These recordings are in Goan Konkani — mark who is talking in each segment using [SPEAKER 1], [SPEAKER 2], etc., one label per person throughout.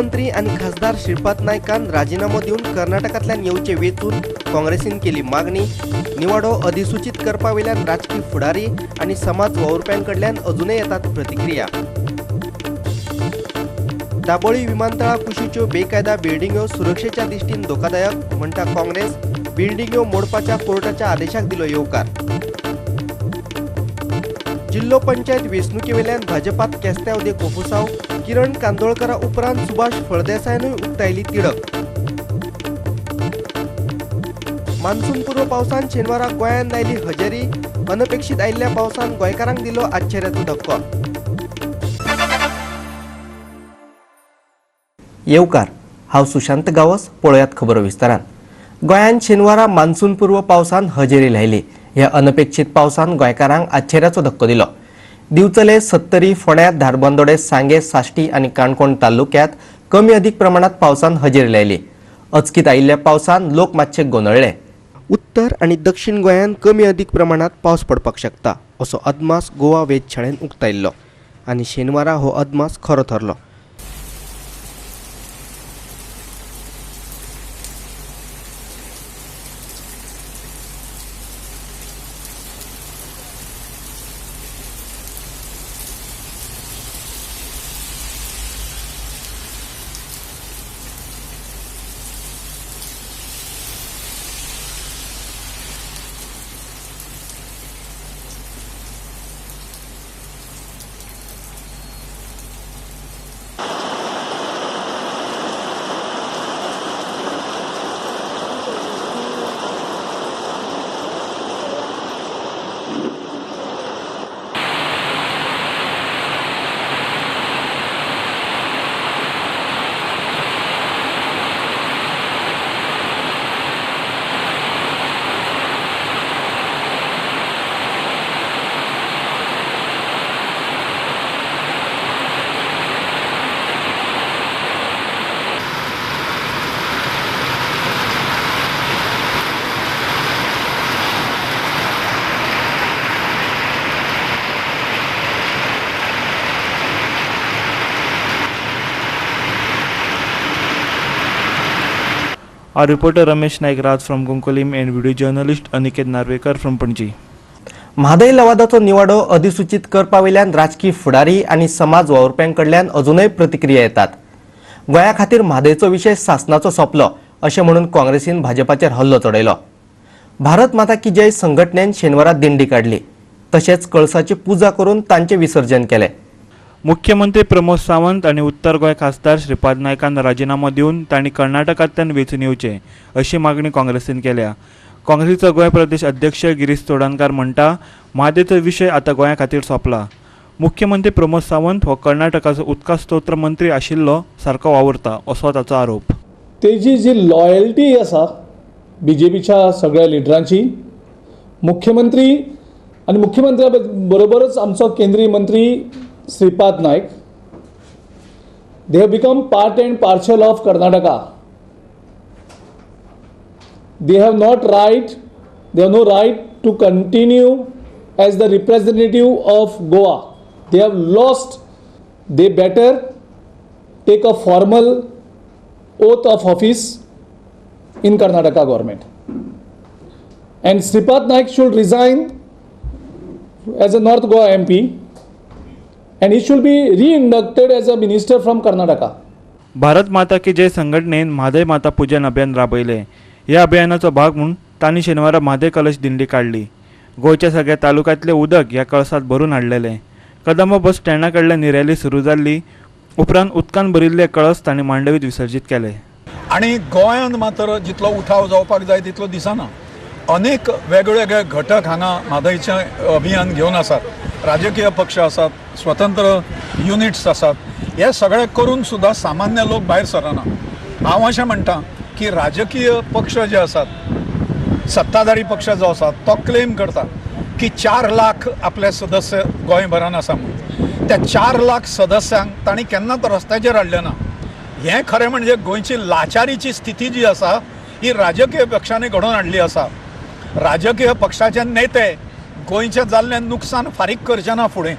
[SPEAKER 1] मंत्री आनी खासदार श्रीपाद नायकान राजिनामो दिवन कर्नाटकांतल्यान येवचे वेंचून काँग्रेसीन केली मागणी. निवाडो अधिसूचित करपा वयल्यान राजकी फुडारी आनी समाज वावुरप्यां कडल्यान अजूनय येतात प्रतिक्रिया. दाबोळी विमानतळा कुशीच्यो बेकायदा बिल्डिंग्यो सुरक्षेच्या दृष्टीन धोकादायक म्हणटा काँग्रेस. बिल्डिंग्यो मोडपाच्या कोर्टाच्या आदेशाक दिलो येवकार. जिल्लो पंचायत वेंचणुकेवेल्यान भाजपात केस्तांव दे कोफुसाव. किरण कांदोळकरा उपरांत सुभाष फळदेसायानूय उक्तायली तिडक. मान्सूनपूर्व पावसान शेनवारा गोंयांत आयली हजेरी. अनपेक्षीत आयिल्ल्या पावसान गोंयकारांक दिलो आश्चर्याचो धक्को. येवकार, हांव सुशांत गावस. पळयात खबरो विस्तारान. गोंयांत शेनवारा मान्सूनपूर्व पावसान हजेरी लायली. ह्या अनपेक्षीत पावसान गोंयकारांक आश्चर्याचो धक्को दिलो. दिवचले, सत्तरी, फोंड्या, धारबांदोडे, सांगे, साश्टी आनी काणकोण तालुक्यात कमी अधिक प्रमाणात पावसान हजेरी लायली. अचकीत आयिल्ल्या पावसान लोक मातशे गोंदळ्ळे. उत्तर आनी दक्षिण गोंयांत कमी अधिक प्रमाणात पावस पडपाक शकता असो अदमास गोवा वेधशाळेन उक्तायल्लो आनी शेनवारा हो अदमास खरो थरलो.
[SPEAKER 2] Our reporter Ramesh Naik Raj from Cuncolim and video journalist Aniket Narvekar from Panaji.
[SPEAKER 1] Mhadei लवादाचो निवाडो अधिसूचित करपा वयल्यान राजकी फुडारी आनी समाज वावुरप्यां कडल्यान अजूनय प्रतिक्रिया येतात. गोंया खातीर म्हादयचो विशय सासनाचो सोंपलो अशें म्हणून काँग्रेसीन भाजपाचेर हल्लो चडयलो. भारत माता की जय संघटनेन शेनवारा दिंडी काडली, तशेंच कळसाची पुजा करून तांचें विसर्जन केलें.
[SPEAKER 2] मुख्यमंत्री प्रमोद सावंत आनी उत्तर गोंय खासदार श्रीपाद नायकान राजिनामो दिवन तांणी कर्नाटकांतल्यान वेंचून येवचें अशी मागणी काँग्रेसीन केल्या. काँग्रेसीचो गोंय प्रदेश अध्यक्ष गिरीश चोडणकार म्हणटा, म्हादयचो विशय आतां गोंया खातीर सोंपला. मुख्यमंत्री प्रमोद सावंत हो कर्नाटकाचो उदका स्त्रोत मंत्री आशिल्लो सारको वावुरता असो ताचो आरोप.
[SPEAKER 3] तेजी जी लॉयल्टी आसा बीजेपीच्या सगळ्या लिडरांची, मुख्यमंत्री आनी मुख्यमंत्र्या बरोबरच आमचो केंद्रीय मंत्री Shripad Naik, they have become part and parcel of Karnataka. They have not right, they have no right to continue as the representative of Goa. They have lost. They better take a formal oath of office in Karnataka government. And Shripad Naik should resign as a North Goa MP and he should be re-inducted as a minister from Karnataka.
[SPEAKER 2] Bharat Mata की जय संघटनेन म्हादय माता पूजन अभियान राबयलें. ह्या अभियानाचो भाग म्हूण तांणी शेनवारा म्हादय कलश दिंडी काडली. गोंयच्या सगळ्या तालुक्यांतलें उदक ह्या कळसांत भरून हाडलेलें. कदंबा बस स्टँडा कडल्यान ही रॅली सुरू जाल्ली. उपरांत उदकान भरिल्ले कळस तांणी मांडवीत विसर्जीत केले.
[SPEAKER 4] आनी गोंयांत मात्र जितलो उठाव जावपाक जाय तितलो दिसना. अनेक वेगवेगळे घटक हांगा म्हादयचें अभियान घेवन आसात. राजकीय पक्ष आसात, स्वतंत्र युनिट्स आसात. हे सगळे करून सुद्दां सामान्य लोक भायर सरना. हांव अशें म्हणटा की राजकीय पक्ष जे आसात, सत्ताधारी पक्ष जो आसा तो क्लेम करता की 4 लाख आपले सदस्य गोंयभरान आसा म्हणून. त्या 4 लाख सदस्यांक तांणी केन्नाच रस्त्याचेर हाडलें ना. हें खरें म्हणजे गोंयची लाचारीची स्थिती जी आसा ही राजकीय पक्षांनी घडोवन हाडली आसा. राजकीय पक्षाचे नेते गोंयचें जाल्लें नुकसान फारीक करचे ना फुडें.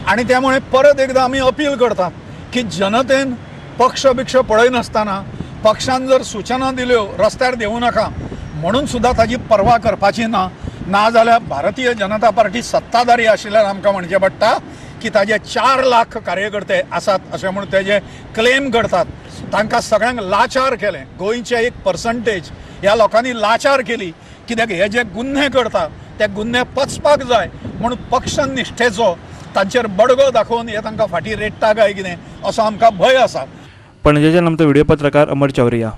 [SPEAKER 4] आनी त्यामुळे परत एकदां आमी अपील करता की जनतेन पक्ष बिक्ष पळयनासतना पक्षान जर सूचना दिल्यो रस्त्यार देंवू नाका म्हणून सुद्दां ताजी पर्वा करपाची ना. नाजाल्यार भारतीय जनता पार्टी सत्ताधारी आशिल्ल्यान आमकां म्हणचें पडटा की ताजे 4 लाख कार्यकर्ते आसात अशें म्हूण तेजे क्लेम करतात. तांकां सगळ्यांक लाचार केलें. गोंयचे एक पर्संटेज ह्या लोकांनी लाचार केली. कित्याक हे जे गुन्हे करता ते गुन्हे पचपाक जाय म्हूण पक्षनिष्ठेचो तांचेर बडगो दाखोवन हे तांकां फाटीं रेडटा काय कितें असो आमकां भंय आसा.
[SPEAKER 2] पणजेच्यान आमचो व्हिडिओ पत्रकार अमर चौरिया.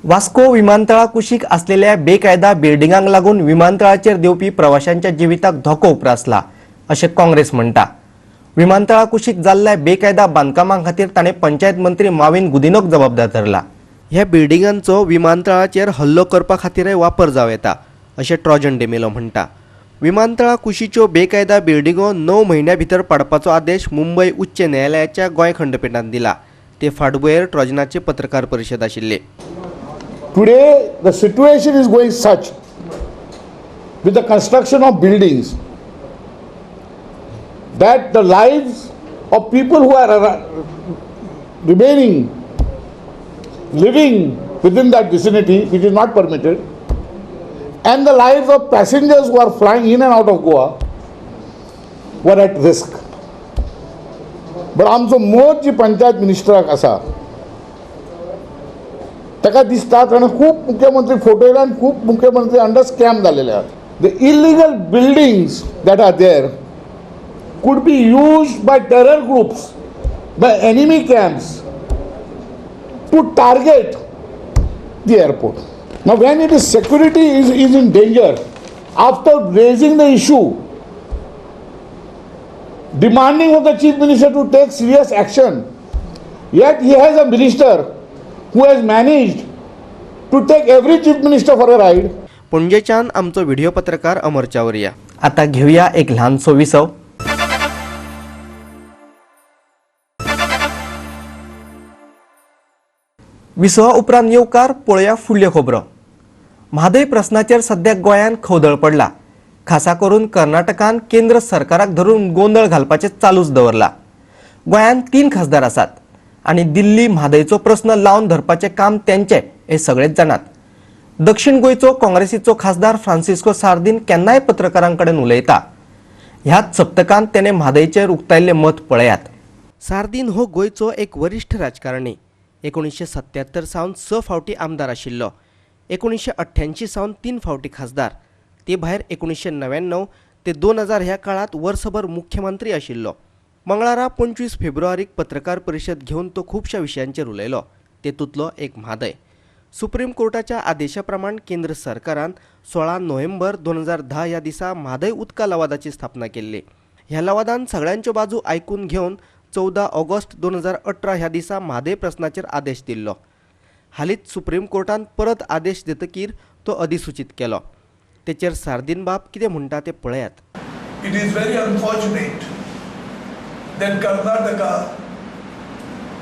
[SPEAKER 1] वास्को विमानतळा कुशीक असलेल्या बेकायदा बिल्डिंगांक लागून विमानतळाचेर देंवपी प्रवाशांच्या जिविताक धोको उप्रासला अशें काँग्रेस म्हणटा. विमानतळा कुशीक जाल्ल्या बेकायदा बांदकामां खातीर ताणें पंचायत मंत्री माविन गुदिनोक जबाबदार धरला. ह्या बिल्डिंगांचो विमानतळाचेर हल्लो करपा खातीरय वापर जावं येता अशें ट्रॉजन डिमेलो म्हणटा. विमानतळा कुशीच्यो बेकायदा बिल्डिंगो 9 म्हयन्यां भितर पाडपाचो आदेश मुंबय उच्च न्यायालयाच्या गोंय खंडपिठान दिला. ते फाटभुंयेर ट्रॉजनाची पत्रकार परिशद आशिल्ली.
[SPEAKER 5] Today, the situation is going such with the construction of buildings that the lives of people who are remaining, living within that vicinity, which is not permitted, and the lives of passengers who are flying in and out of Goa were at risk. But आमचो मोद जी पंचायत मिनिस्टराक आसा ताका दिसता कारण खूब मुख्यमंत्री फोटो येयला आनी खूब मुख्यमंत्री अंडर स्कॅम जाल्लेले आहात. The illegal buildings that are there could be used by terror groups, by enemy camps to target the airport. Now when it is security is in danger, after raising the issue, demanding of the Chief Minister to take serious action, yet he has a minister who has managed to take every Chief Minister for a ride.
[SPEAKER 1] पणजेच्यान आमचो व्हिडिओ पत्रकार अमर चावरिया. आता घेऊया एक ल्हानसो विसव. विसवा उपरांत येवकार पळोवया फुडल्यो खबरो. म्हादय प्रस्नाचेर सद्या गोंयांत खवदळ पडला. खासा करून कर्नाटकान केंद्र सरकाराक धरून गोंदळ घालपाचें चालूच दवरला. गोंयांत 3 खासदार आसात आनी दिल्ली म्हादयचो प्रस्न लावन धरपाचें काम तेंचें हें सगळेच जाणात. दक्षिण गोंयचो काँग्रेसीचो खासदार फ्रांसिस्को सार्दिन केन्नाय पत्रकारां कडेन उलयता. ह्याच सप्तकांत तेणें म्हादयचेर उक्तायल्लें मत पळयात. सार्दिन हो गोंयचो एक वरिश्ठ राजकारणी. 1977 सावन 6 फावटी आमदार आशिल्लो. 1988 सावन 3 फावटी खासदार. ते भायर 1999 ते 2000 ह्या काळांत वर्सभर मुख्यमंत्री आशिल्लो. मंगळारा 25 फेब्रुवारीक पत्रकार परिशद घेवन तो खुबश्या विशयांचेर उलयलो. तेतूंतलो एक म्हादय. सुप्रीम कोर्टाच्या आदेशा प्रमाण केंद्र सरकारान 16 नोव्हेंबर 2010 ह्या दिसा म्हादय उदका लवादाची स्थापना केल्ली. ह्या लवादान सगळ्यांच्यो बाजू आयकून घेवन 14 ऑगस्ट 2018 ह्या दिसा म्हादय प्रस्नाचेर आदेश दिल्लो. हालींच सुप्रीम कोर्टान परत आदेश दितकीर तो अधिसूचीत केलो. तेचेर सार्दिन बाब कितें म्हणटा तें पळयात.
[SPEAKER 6] It is very unfortunate that Karnataka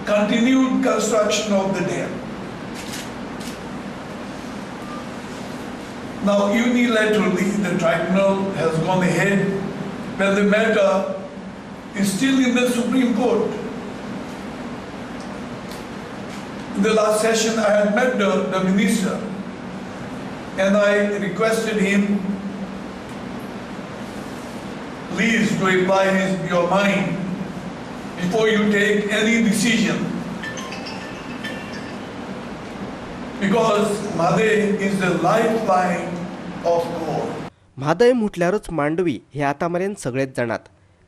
[SPEAKER 6] continued construction of the dam. Now unilaterally the tribunal has gone ahead when the matter is still in the Supreme Court. In the last session I had met the minister and I requested him, please to apply your mind before you take any decision, because Mhadei is the lifeline of Goa.
[SPEAKER 1] Mhadei म्हटल्यारूच Mandovi हे आतां मेरेन सगळेच जाणात.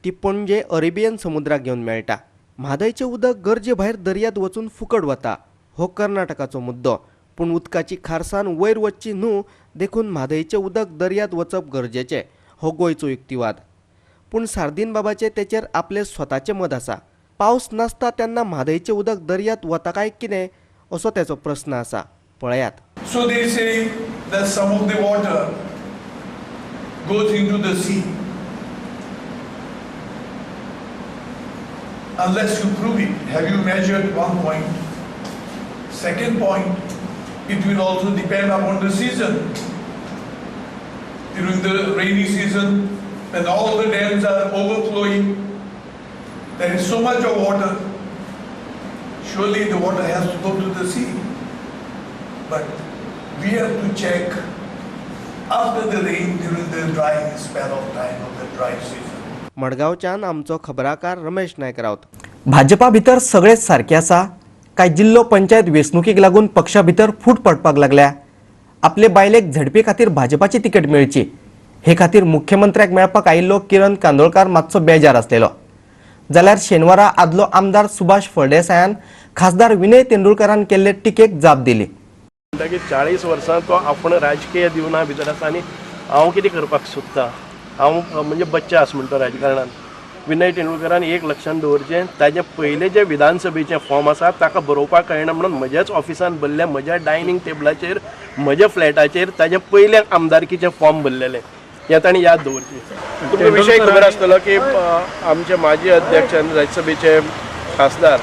[SPEAKER 1] ती पणजे अरेबियन समुद्राक घेवन मेळटा. म्हादयचें उदक गरजे भायर दर्यांत वचून फुकट वता हो कर्नाटकाचो मुद्दो. पूण उदकाची खारसाण वयर वचची न्हू देखून म्हादयचें उदक दर्यांत वचप गरजेचें हो गोंयचो युक्तिवाद. पूण सार्दिन बाबाचें तेचेर आपलें स्वताचें मत आसा. पावस नासता तेन्ना म्हादयचें उदक दर्यांत वता काय कितें असो तेचो प्रस्न आसा. पळयात.
[SPEAKER 6] So they say that some of the water goes into the sea. Unless you prove it, have you measured one point? Second point, it will also depend upon the season. During the rainy season, when all the dams are overflowing, there is so much of water. Surely the water has to go to the sea. But we have to check after the rain during the dry spell of time of the dry season.
[SPEAKER 1] मडगांवच्यान आमचो खबराकार रमेश नायक रावत. भाजपा भितर सगळेच सारके आसा काय जिल्लो पंचायत वेंचणुकीक लागून पक्षा भितर फूट पडपाक लागल्या? आपले बायलेक झडपी खातीर भाजपाची तिकेट मेळची हे खातीर मुख्यमंत्र्याक मेळपाक आयिल्लो किरण कांदोळकार मातसो बेजार आसलेलो. जाल्यार शेनवारा आदलो आमदार सुभाष फळदेसायान खासदार विनय तेंडुलकारान केल्ले टिकेक जाप दिली.
[SPEAKER 7] म्हणटकीर 40 वर्सां तो आपूण राजकीय दिवना भितर आसा आनी हांव कितें करपाक सोदता, हांव म्हणजे बच्चा आसा म्हणटा राजकारणान. विनय तेंडुलकरान एक लक्षान दवरचें, ताजें पयलें जें विधानसभेचें फॉर्म आसा ताका बरोवपाक कळना म्हणून म्हज्याच ऑफिसान भरलें, म्हज्या डायनींग टेबलाचेर म्हज्या फ्लॅटाचेर ताजें पयलें आमदारकीचें फॉर्म भरलेलें, हें ताणें याद दवरची. तुमकां विशय खबर आसतलो की आमचे माजी अध्यक्ष आनी राज्यसभेचे खासदार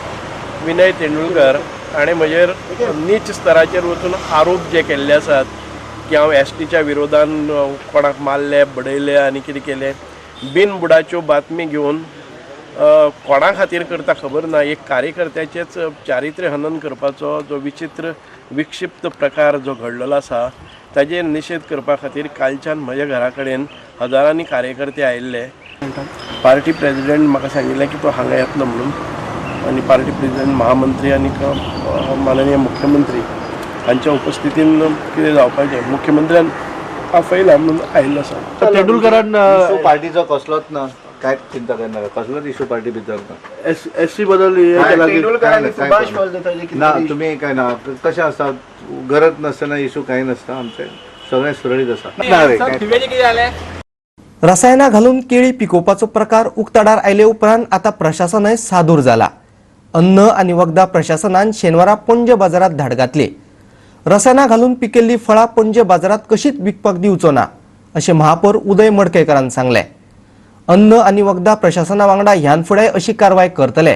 [SPEAKER 7] विनय तेंडुलकर हाणें म्हजेर नीच स्तराचेर वचून आरोप जे केल्ले आसात की हांव एसटीच्या विरोधान कोणाक मारले बडयले आनी कितें केलें, बिनबुडाच्यो बातमी घेवन कोणा खातीर करता खबर ना, एक कार्यकर्त्याचेच चारित्र्य हनन करपाचो जो विचित्र विक्षिप्त प्रकार जो घडलेलो आसा ताजेर निशेध करपा खातीर कालच्यान म्हज्या घरा कडेन हजारांनी कार्यकर्ते आयिल्ले. पार्टी प्रेजिडेंट म्हाका सांगिल्लें की तो हांगा येतलो म्हणून, आनी पार्टी प्रेजिडेंट महामंत्री आनी माननीय मुख्यमंत्री हांच्या उपस्थितीन कितें जावपाचें, मुख्यमंत्र्यान आपयला म्हणून आयिल्लो आसा.
[SPEAKER 8] तेंडुलकरान
[SPEAKER 9] इशू पार्टीचो कसलोच ना, काय चिंता करनाका, कसलोच इशू पार्टी भितर ना.
[SPEAKER 8] एस सी बद्दल
[SPEAKER 9] ना, तुमी काय ना, कशें आसा, गरज नासतना इशू कांय नासता, आमचें सगळें सुरळीत आसा.
[SPEAKER 1] रसायनां घालून केळी पिकोवपाचो प्रकार उक्ताडार आयले उपरांत आतां प्रशासनय सादूर जाला. अन्न आनी वखदां प्रशासनान शेनवारा पणजे बाजारात धाड घातली. रसायनां घालून पिकेल्ली फळां पणजे बाजारात कशीच विकपाक दिवचो ना अशें महापौर उदय मडकयकारान सांगलें. अन्न आनी वखदां प्रशासना वांगडा ह्यान फुडें अशी कारवाय करतले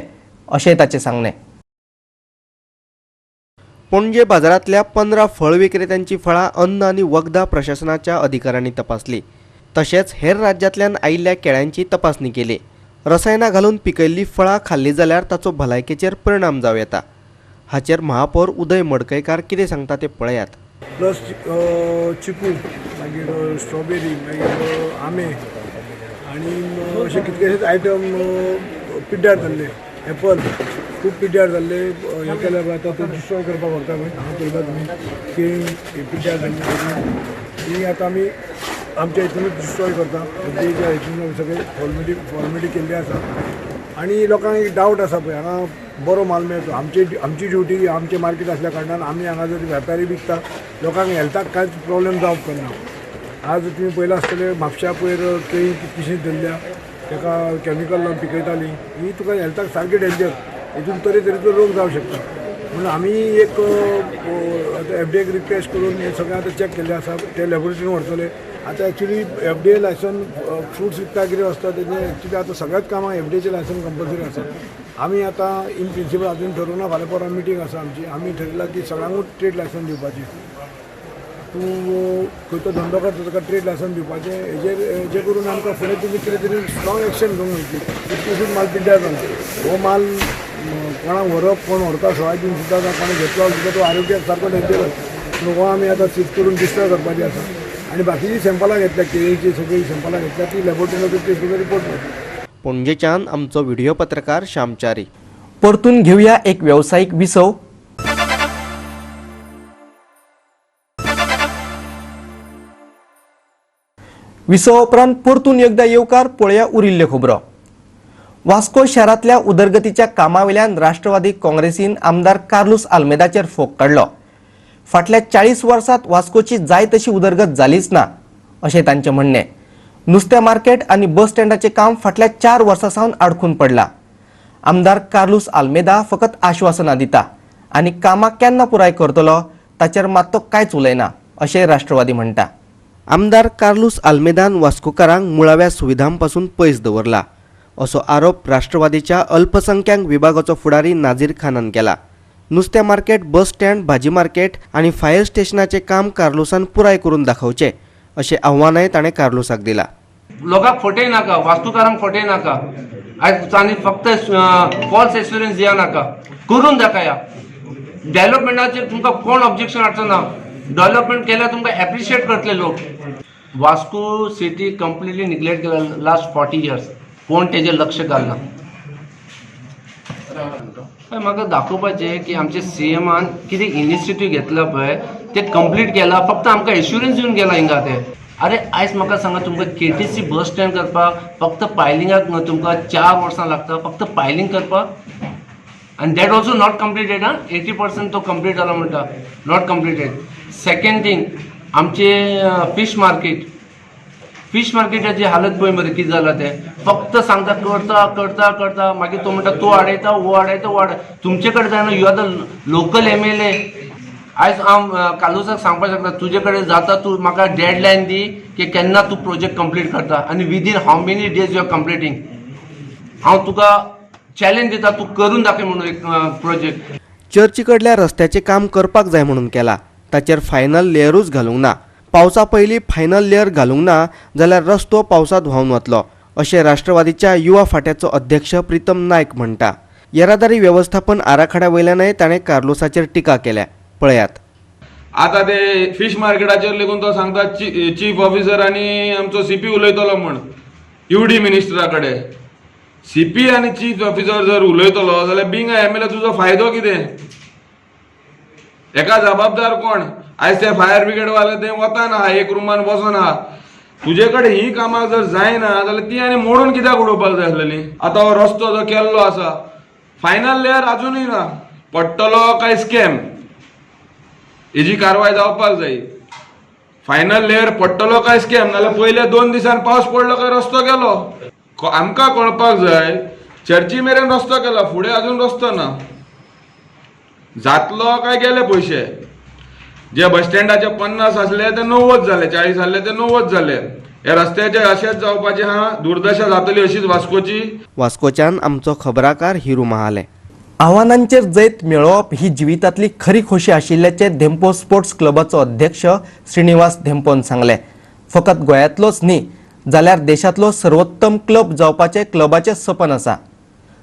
[SPEAKER 1] अशें ताचें सांगणें. पणजे बाजारांतल्या 15 फळ विक्रेत्यांची फळां अन्न आनी वखदां प्रशासनाच्या अधिकाऱ्यांनी तपासली. तशेंच हेर राज्यांतल्यान आयिल्ल्या केळ्यांची तपासणी केली. रसायनां घालून पिकयल्लीं फळां खाल्लीं जाल्यार ताचो भलायकेचेर परिणाम जावं येता. हाचेर महापौर उदय मडकयकार कितें सांगता तें पळयात.
[SPEAKER 10] प्लस चिकू, मागीर स्ट्रॉबेरी, मागीर आंबे आनी अशे कितलेशेच आयटम पिड्ड्यार जाल्ले, एपल खूब पिड्ड्यार जाल्ले. हें केल्या आतां ते डिस्ट्रॉय करपाक व्हरता खंय, हांगा पळयता तुमी केळीं पिड्ड्यार जाल्ली ती आतां आमी आमच्या हितूनच डिस्ट्रॉय करता. एफडीएच्या हितून सगळे फॉर्मेलिटी केल्ली आसा आनी लोकांक एक डावट आसा पळय हांगा बरो माल मेळटा. आमची ड्युटी आमचें मार्केट आसल्या कारणान आमी हांगा जर वेपारी विकता लोकांक हेल्थाक कांयच प्रॉब्लेम जावप करना. आज तुमी पळयलां आसतलें म्हापश्या पयर केळीं कितलीशीं धरल्या, ताका कॅमिकल लावन पिकयतालीं, ही तुका हेल्थाक सारकी डेंजर, हितून तरेतरेचो रोग जावंक शकता. म्हणून आमी एक आतां एफडीएक रिक्वेस्ट करून हें सगळें आतां चॅक केल्लें आसा, ते लॅबोरेटरीन व्हरतले. आतां एक्चुली एफडीए लायसन फ्रुट्स विकता कितें आसता तेजें एक्चुली आतां सगळ्याच कामाक एफडीएचें लायसन कंपल्सरी आसा. आमी आतां इन प्रिंसिपल आजून ठरोवना, फाल्यां परवां मिटींग आसा आमची, आमी ठरयलां की सगळ्यांकूच ट्रेड लायसन दिवपाचें. तूं खंयचो धंदो करता ताका ट्रेड लायसन दिवपाचें, हेजेर जे करून आमकां फुडें तुमी कितें तरी स्ट्रॉंग एक्शन घेवंक मेळटली. कितकेशेच माल पिड्ड्यार जाता, हो माल कोणाक व्हरप, कोण व्हरता सवाय दिवन सुद्दां, कोणें घेतलो सुद्दां तो आरोग्याक सारको डेंजरस. पूण हो आमी आतां सीज करून डिस्ट्रॉय करपाची आसा आनी बाकीची सॅम्पलां घेतल्या, केळीची सगळीं सॅम्पलां घेतल्या, ती लॅबोरेटरीन टेस्ट करून रिपोर्ट मेळटली.
[SPEAKER 1] पणजेच्यान आमचो व्हिडिओ पत्रकार श्यामचारी. परतून घेवया एक वेवसायीक विसव. विसवा उपरांत परतून एकदा येवकार पळया उरिल्ल्यो खबरो. वास्को शारांतल्या उदरगतीच्या कामावेल्यान राष्ट्रवादी काँग्रेसीन आमदार कार्लूस आल्मेदाचेर फोग काडलो. फाटल्या 40 वर्सांत वास्कोची जाय तशी उदरगत जालीच ना अशें तांचें म्हणणें. नुस्त्या मार्केट आनी बस स्टँडाचें काम फाटल्या 4 वर्सां सावन आडखून पडलां. आमदार कार्लूस आल्मेदा फकत आश्वासनां दिता आनी कामां केन्ना पुराय करतलो ताचेर मात तो कांयच उलयना अशें राष्ट्रवादी म्हणटा. आमदार कार्लूस आल्मेदान वास्कोकारांक मुळाव्या सुविधां पासून पयस दवरला असो आरोप राष्ट्रवादीच्या अल्पसंख्याक विभागाचो फुडारी नाझीर खानान केला. नुस्त्या मार्केट, बस स्टँड, भाजी मार्केट आनी फायर स्टेशनाचें काम कार्लूसान पुराय करून दाखोवचें अशें आव्हानय ताणें कार्लूसाक दिलां.
[SPEAKER 8] लोकांक फटय नाका, वास्तुकारांक फटय नाका. आयज आनी फक्त फॉल्स एश्युरन्स दिया नाका, करून दाखया. डेव्हलपमेंटाचेर तुमकां कोण ऑब्जेक्शन हाडचो ना. डेव्हलपमेंट केल्यार तुमकां एप्रिशिएट करतले लोक. वास्को सिटी कंप्लिटली निग्लेक्ट केला लास्ट 40 इयर्स. कोण तेजेर लक्ष घालना. हय, म्हाका दाखोवपाचें की आमचे सीएमान कितें इनिशिएटीव घेतला पळय, ते कंप्लीट केला. फक्त आमकां एश्युरन्स दिवन गेला हिंगा ते. अरे, आयज म्हाका सांगा, तुमकां केटीसी बस स्टँड करपाक फक्त पायलिंगाक तुमकां 4 वर्सां लागता, फक्त पायलिंग करपाक. आनी that also not completed. आं, 80% तो कंप्लीट जाला म्हणटा, not completed. Second thing, आमचे फीश मार्केट. फीश मार्केटाची हालत पळय मरे कितें जाला तें. फक्त सांगता करता करता करता, मागीर तो म्हणटा तो आडयता, हो आडयता, हो आडयता. तुमचे कडेन जायना. You are the local MLA. आयज हांव कार्लुसाक सांगपाक शकता, तुजे कडेन जाता, तूं म्हाका डेडलायन दी की केन्ना तूं प्रोजेक्ट कंप्लीट करता आनी within how many days you are completing. हांव तुका चॅलेंज दिता, तूं करून दाखय म्हणून एक प्रोजेक्ट.
[SPEAKER 1] चर्ची कडल्या रस्त्याचें काम करपाक जाय म्हणून केला, ताचेर फायनल लेयरूच घालूंक ना. पावसा पयलीं फायनल लेयर घालूंक ना जाल्यार रस्तो पावसांत व्हांवन वतलो, अशें राष्ट्रवादीच्या युवा फांट्याचो अध्यक्ष प्रितम नायक म्हणटा. येरादारी वेवस्थापन आराखड्या वयल्यानय ताणें कार्लोसाचेर टिका केल्या. पळयात.
[SPEAKER 11] आता ते फिश मार्केटाचेर लेगून तो सांगता चीफ ऑफिसर आनी आमचो सीपी उलयतलो म्हण युडी मिनिस्टरा कडेन. सीपी आनी चीफ ऑफिसर जर उलयतलो जाल्यार बींग एमएलए तुजो फायदो कितें? एका जबाबदार कोण? आयज ते फायर ब्रिगेड वाले ते वताना एक रुमान बसोन आहा. तुजे कडेन ही कामां जर जायना जाल्यार ती आनी मोडून कित्याक उडोवपाक जाय आसलेली? आतां हो रस्तो जो केल्लो आसा, फायनल लेयर अजुनूय ना. पडटलो काय स्कॅम, हेजी कारवाय जावपाक जाय. फायनल लेयर पडटलो काय स्कॅम? नाल्यार पयल्या 2 दिसान पावस पडलो काय रस्तो गेलो. आमकां कळपाक जाय, चर्ची मेरेन रस्तो केला, फुडें अजून रस्तो ना. जातलो काय गेले पयशे? जे बस स्टँडाचे 50 आसले ते 90 जाले, 40 आसले ते 90 जाले. हे रस्त्याचे अशेंच जावपाचे हा, दुर्दशा जातली अशीच वास्कोची.
[SPEAKER 1] वास्कोच्यान आमचो खबराकार हिरू महाले. आव्हानांचेर जैत मेळोवप ही जिवितांतली खरी खोशी आशिल्ल्याचें धेंपो स्पोर्ट्स क्लबाचो अध्यक्ष श्रीनिवास धेंपोन सांगलें. फकत गोंयांतलोच न्ही जाल्यार देशांतलो सर्वोत्तम क्लब जावपाचें क्लबाचें सपन आसा.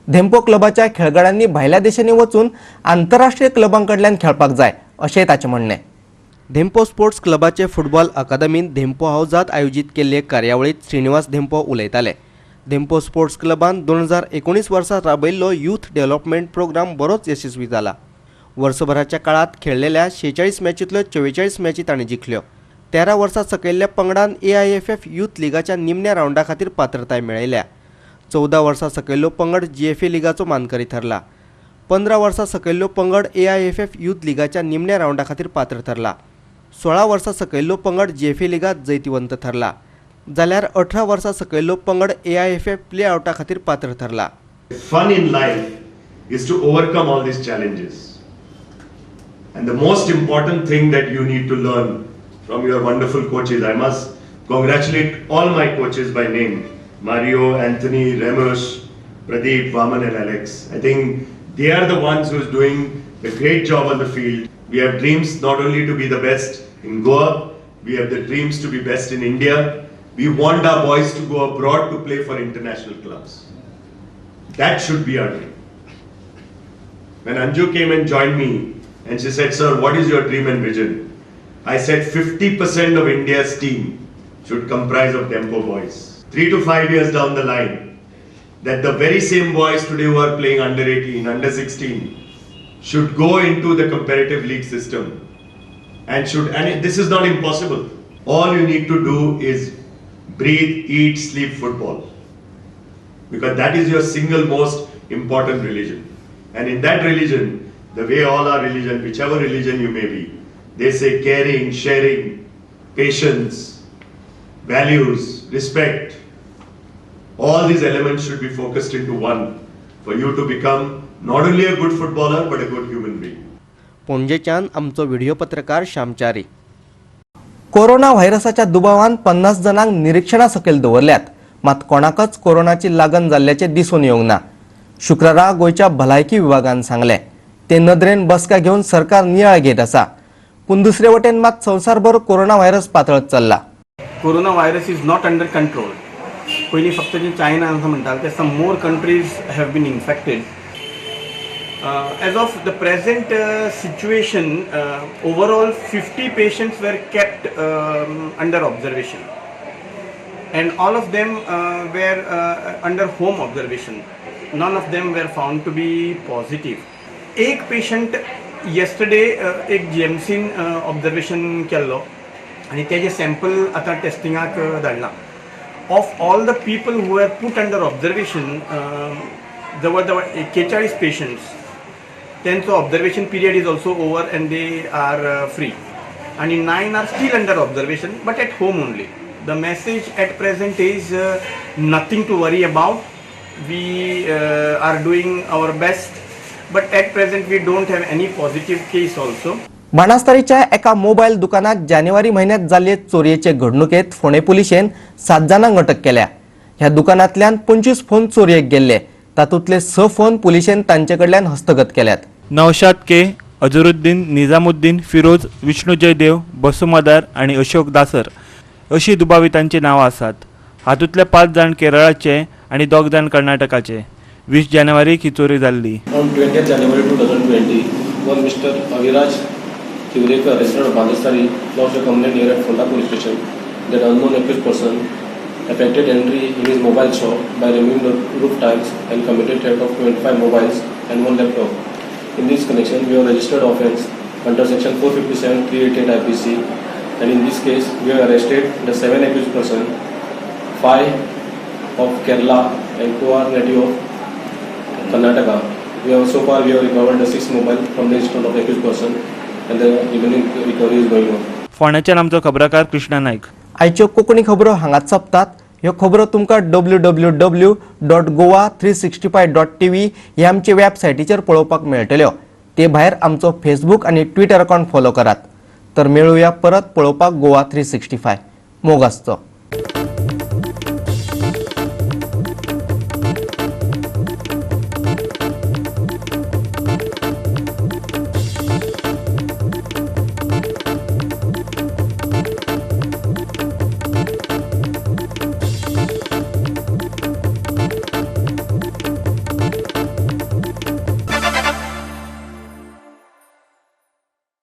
[SPEAKER 1] धेंपो क्लबाच्या खेळगड्यांनी भायल्या देशांनी वचून आंतरराष्ट्रीय क्लबां कडल्यान खेळपाक जाय, अशेंय ताचें म्हणणें. धेंपो स्पोर्ट्स क्लबाचे फुटबॉल अकादमीन धेंपो हावजात आयोजीत केल्ले कार्यावळींत श्रीनिवास धेंपो उलयताले. धेंपो स्पोर्ट्स क्लबान 2019 वर्सा राबयल्लो यूथ डेव्हलपमेंट प्रोग्राम बरोच यशस्वी जाला. वर्सभराच्या काळात खेळलेल्या 46 मॅचींतल्यो 44 मॅची तांणी जिखल्यो. 13 वर्सां सकयल्ल्या पंगडान एआयएफएफ यूथ लिगाच्या निमण्या रावंडा खातीर पात्रताय मेळयल्या. 14 वर्सां सकयल्लो पंगड जीएफए लिगाचो मानकरी थारला. 15 वर्सां सकयल्लो पंगड एआयएफएफ यूथ लिगाच्या निमण्या रावंडा खातीर पात्र थारला. 16 वर्सां सकयल्लो पंगड जीएफए लिगात जैतिवंत थारला, जाल्यार 18 वर्सां सकयल्लो पंगड एआयएफएफ प्ले आवटा खातीर पात्र थारला.
[SPEAKER 12] Fun in life is to overcome all these challenges. And the most important thing that you need to learn from your wonderful coaches, I must congratulate all my coaches by name: Mario, Anthony, Ramos, Pradeep, Vaman, and Alex. I think they are the ones who's doing the great job on the field. We have dreams not only to be the best in Goa, we have the dreams to be best in India. We want our boys to go abroad to play for international clubs. That should be our dream. When Anju came and joined me and she said, "Sir, what is your dream and vision?" I said 50% of India's team should comprise of Dempo boys. 3 to 5 years down the line, that the very same boys today who are playing under 18, under 16, should go into the competitive league system and should, and this is not impossible. All you need to do is breathe, eat, sleep football, because that is your single most important religion. And in that religion, the way all our religion, whichever religion you may be, they say caring, sharing, patience, values, respect. All these elements should be focused into one for you to become not only a good footballer but a good human being.
[SPEAKER 1] पणजेच्यान आमचो व्हिडिओ पत्रकार श्यामचारी. कोरोना व्हायरसाच्या दुबावान 50 जाणांक निरिक्षणा सकयल दवरल्यात, मात कोणाकच कोरोनाची लागण जाल्ल्याचें दिसून येवंक ना, शुक्रारा गोंयच्या भलायकी विभागान सांगलें. ते नदरेन बसका घेवन सरकार नियाळ घेत आसा. पूण दुसरे वटेन मात संवसारभर कोरोना व्हायरस पातळत चल्ला.
[SPEAKER 13] Coronavirus is not under control. पयलीं फक्त जे चायना असं म्हणटाले ते some more countries have been infected. As of the present situation, overall 50 patients were kept under observation and all of them were under home observation. None of them were found to be positive. एक पेशंट yesterday एक जीएमसीन ऑब्जर्वेशन केल्लो आनी तेजें सॅम्पल आतां टेस्टिंगाक धाडलां. Of all the people who are put under observation, जवळ जवळ 41 पेशंट्स तेंचो observation period is also over and they are free आनी 9 are still under observation but at home only. The message at present is nothing to worry about. We are doing our best, but at present we don't have any positive case also.
[SPEAKER 1] बाणास्तारीच्या एका मोबायल दुकानात जानेवारी म्हयन्यात जाल्ले चोरयेचे घडणुकेत फोंडें पुलिशेन 7 जाणांक अटक केल्या. ह्या दुकानांतल्यान 25 फोन चोरयेक गेल्ले, तातूंतले 6 फोन पुलिशेन तांचे कडल्यान हस्तगत केल्यात.
[SPEAKER 2] नौशाद के, अजरुद्दीन, निजामुद्दीन, फिरोज, विष्णू जयदेव, बसुमदार आनी अशोक दासर अशी दुबावितांची नांवां आसात. हातूंतले 5 जाण केरळाचे आनी 2 जाण कर्नाटकाचे. 20 जानेवारीक ही चोरी जाल्ली.
[SPEAKER 14] On 20th January 2020, one Mr. Aviraj Tiwrekar, resident of Banastari, lodged a complaint here at Ponda Police Station that unknown accused person effected entry in his mobile shop by removing the roof tiles and committed theft of 25 mobiles and one laptop. In this connection, we have registered offence under section 457 388 IPC, and in this case, we have arrested the 7 accused person, 5 of Kerala and 2 are native of Karnataka. We have so far we have recovered the 6 mobile from the instrument of the accused person, and the remaining recovery is going on.
[SPEAKER 2] फोंड्याच्यान आमचो खबराकार कृष्णा नायक.
[SPEAKER 1] आयच्यो कोंकणी खबरो हांगाच सोंपतात. ह्यो खबरो तुमकां www.goa365.tv ह्या आमचे वेबसायटीचेर पळोवपाक मेळटल्यो. ते भायर आमचो फेसबूक आनी ट्विटर अकावंट फॉलो करात. तर मेळुया परत पळोवपाक गोवा 365. मोग आसचो.